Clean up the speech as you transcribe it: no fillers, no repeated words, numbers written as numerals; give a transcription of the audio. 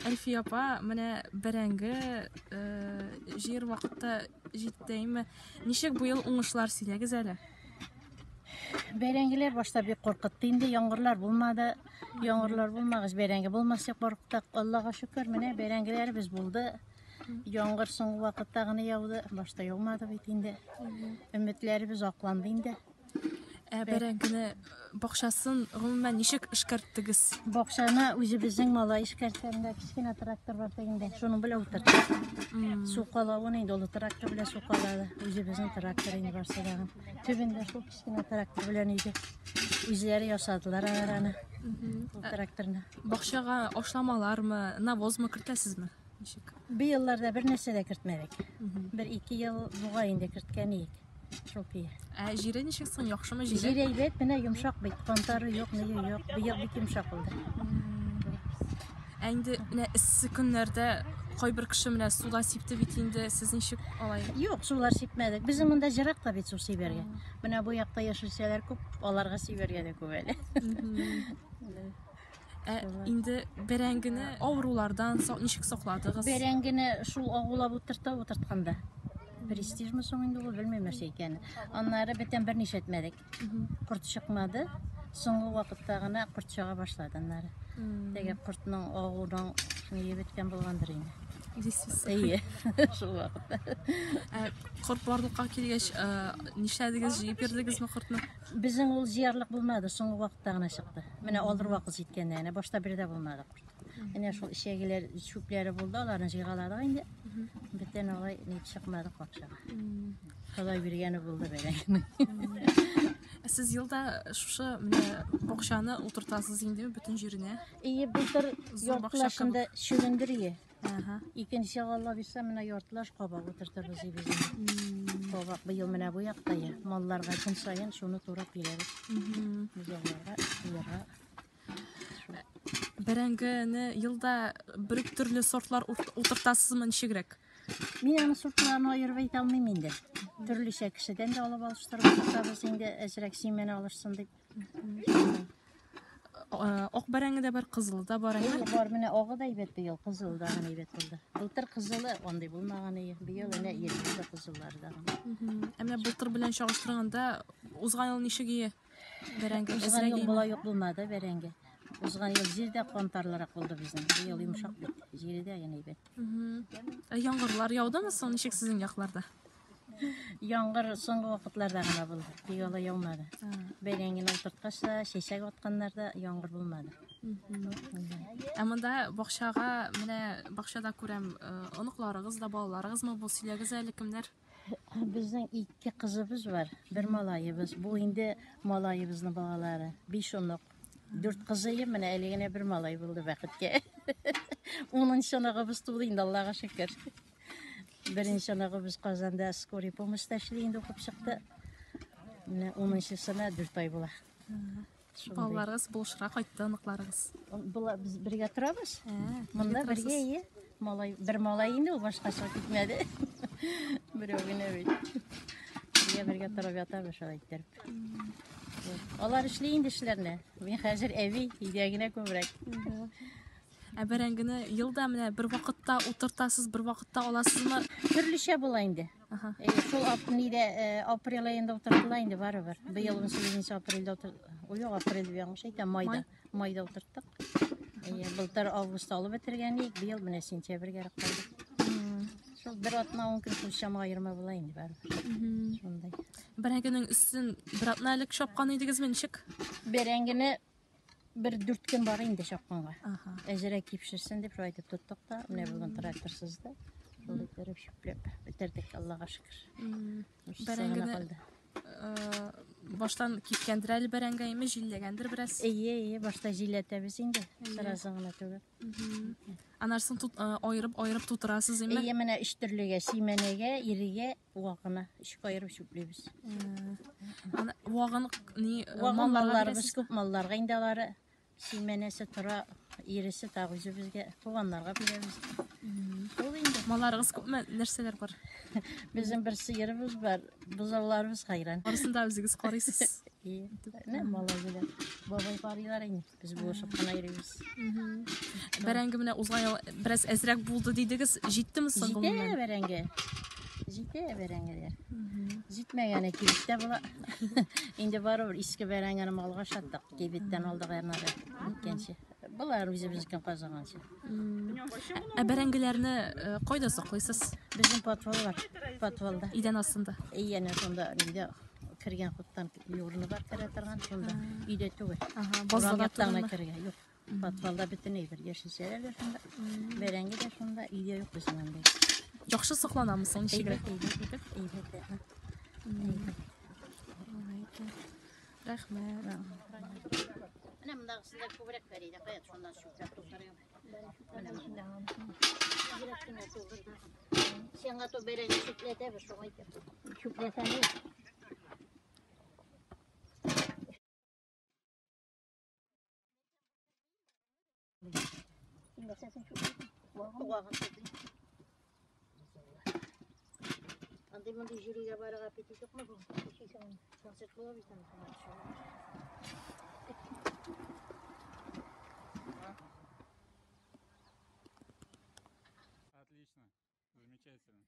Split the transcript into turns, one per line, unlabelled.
Әлфия апа, менә бәрәңге җыер вакытта җитте әйме? Ничек быел уңышлар сөйләгез әле?
Бәрәңгеләр башта бик куркытты инде, яңгырлар булмады. Яңгырлар булмагач, бәрәңге булмас дип курыктык. Аллага шөкер, менә бәрәңгеләребез булды. Яңгыр соңгы вакытта гына яуды, башта яумады бит инде. Өметләребез акланды инде.
Ә бәрәңгене бакчасын гомумән ничек эшкәрттегез?
Бакчаны үзебезнең малай эшкәртә, менә кечкенә трактор бар тегендә, шуның белән утырттык. Сукалавын инде олы трактор белән сукалады. Үзебезнең трактор инде барсы да. Төбендә шул кечкенә трактор белән иде. Үзләре ясадылар алар аны. Ул тракторны.
Бакчага ашламалармы, навозмы кертәсезме? Ничек?
Быелларда бер нәрсә дә кертмәдек. Бер ике ел бугай инде керткән идек. Шул көе.
Ә җире ничек соң, яхшымы җире?
Җир әйбәт, менә йомшак бит, кантары юк, ние юк. Быел бик йомшак булды.
Ә инде менә эссе көннәрдә кайбер кеше менә суда сипте бит инде, сез ничек алай?
Юк, сулар сипмәдек. Безнең монда җырак та бит су сибәргә. Менә бу якта яшелчәләр күп, аларга сибәргә дә күп әле.
Ә инде бәрәңгене авырулардан ничек сакладыгыз?
Бәрәңгене шул агулап утырта утыртканда. Престижмы соң инде ул, белмим нәрсә икәнен. Аннары бөтен бер нишләтмәдек. Корт чыкмады. Соңгы вакытта гына корт чыга башлады аннары. Теге кортның агуның ние беткән булгандыр инде.
Дисез.
Әйе, шул вакытта.
Ә корт барлыкка килгәч, нишләдегез, җыеп йөрдегезме кортны?
Безнең ул җыярлык булмады, соңгы вакытта гына чыкты. Менә алыр вакыт җиткәндә генә, башта бер дә булмады корт. Менә шул эчәгеләр, чүпләре булды, аларны җыйгаладык инде. Бүтән алай ни чыкмады бакчага. Ходай биргәне булды бәрәңгенең.
Ә сез елда шушы менә бакчаны утыртасыз инде бөтен җиренә?
Ие, былтыр
Зур бакча
яртылашында чөгендер ие.
Ага.
Икенче елга Алла бирсә, менә яртылаш кабак утыртырбыз дибез инде. Кабак быел менә бу якта я. Малларга көн саен шуны турап бирәбез. Бозауларга, сыерга.
Бәрәңгене елда бер үк төрле сортлар утыртасызмы, ничегрәк?
Мин аны сортларын аерып әйтә алмыйм инде. Төрлечә кешедән дә алып алыштырып утыртабыз инде, әзрәк семена алышсын дип.
Ак бәрәңге дә бар, кызылы да бар, әйме?
Әйе, бар, менә агы да әйбәт быел, кызылы да гына әйбәт булды. Былтыр кызылы андый булмаган иде. Быел әнә иртә кызыллары да.
Ә менә былтыр белән чагыштырганда, узган ел ничек ие? Бәрәңге
Узган
әзрәк
ел
иеме?
болай ук булмады бәрәңге. Узган ел җир дә кантарлырак булды безнең. Быел йомшак бит. Җире дә әйбәт.
Ә яңгырлар яудымы соң, ничек сезнең якларда?
Яңгыр соңгы вакытларда гына булды. Бик алай яумады. Бәрәңгене утырткач та, чәчәк атканнарда яңгыр булмады.
Ә монда бакчага, менә бакчада күрәм, оныкларыгыз да, балаларыгызмы бу? Сөйләгез әле, кемнәр?
Безнең ике кызыбыз бар, бер малаебыз. Бу инде малаебызның балалары. 5 онык. 4 кызы, менә әле генә бер малай булды бәхеткә. 10нчы оныгыбыз туды инде, Аллага шөкер. Беренче оныгыбыз Казанда скорый помощьта эшли инде, укып чыкты. Менә 10нчысына 4 ай була.
Балаларыгыз булышырга кайтты, оныкларыгыз.
Була, без бергә торабыз. Монда бергә, ие. Малай, бер малай инде, ул башка чыгып китмәде. Берәү генә бит. Бергә бергә торып ятабыз шулай иттереп. Алар эшли инде эшләрне. Мин хәзер әби, өйдә генә күбрәк.
Ә бәрәңгене елда менә бер вакытта утыртасыз, бер вакытта аласызмы?
Төрлечә була инде. Шул нидә, апрель аенда утыртыла инде барыбер. Быел 18 апрельдә утыр-, ой, юк, апрель дип ялгыш әйтәм, майда. Майда утырттык. Былтыр августта алып бетергән идек, быел менә сентябрьгә калды. Шул бер атна 10 көн шул чама аерма була инде барыбер. Шундай.
Бәрәңгенең өстен бер атна элек чапкан идегезме, ничек?
Бәрәңгене бер 4 көн бар инде чапканга. Әзерәк кипшерсен дип шулай итеп тоттык та, менә бүген трактор сызды. Шул иттереп чүпләп бетердек, Аллага шөкер.
Бәрәңгене баштан кипкәндер әле бәрәңге, әйме, җилләгәндер бераз.
Әйе, әйе, башта җилләтәбез инде, сразу гына түгел.
Анарсын аерып-аерып тутырасыз, әйме?
Әйе, менә өч төрлегә, симәнәгә, ирегә, вагына, өчкә аерып чүплибез.
Аны вагын ни,
Вагын
малларга
малларыбыз
бирәсез?
күп, малларга инде алары. Симәнәсе тора, иресе тагы үзебезгә, туганнарга бирәбез. Ул инде.
Малларыгыз күпме, нәрсәләр бар?
Безнең бер сыерыбыз бар, бозауларыбыз хайран.
Барысын да үзегез карыйсыз.
Менә малай белән бабай карыйлар инде. Без булышып кына йөрибез.
Бәрәңге менә узган ел бераз әзрәк булды дидегез. Җиттеме соң
Җитә
гомумән?
бәрәңге. Җитә бәрәңгеләр. Җитмәгәне кибеттә була. Инде барыбер иске бәрәңгене малга саттык. Кибеттән алдык ярнары. Икенче. Болар үзебезнекен казанганчы.
Ә бәрәңгеләрне кайда саклыйсыз?
Безнең подвал бар. Подвалда.
Идән астында.
Әйе, шунда нидә кергән хуттан урыны бар керә торган шунда. Өйдә түгел.
Ага,
Урам
базда
яктан гына
түгелме?
керергә. Юк. Подвалда бөтен әйбер. Яшелчәләр дә шунда. Бәрәңге дә шунда. Өйдә юк безнең андый.
Яхшы сакланамы соң ничегрәк?
Әйбәт, әйбәт. Әйбәт.
Рәхмәт.
Менә мондагысында күбрәк бар иде. Кая шуннан чүпләп тутырыйм. Менә монда. Тизрәк кенә тутырды. Сиңа то бәрәңге чүпләтәбез, шуңа әйтәм. Чүпләтәбез. Нәрсәсен чүпләтәм? Вагын чүплим. Андый мондый җиргә барырга аппетит юкмы бу? Концерт була бит анда.
Отлично. Замечательно.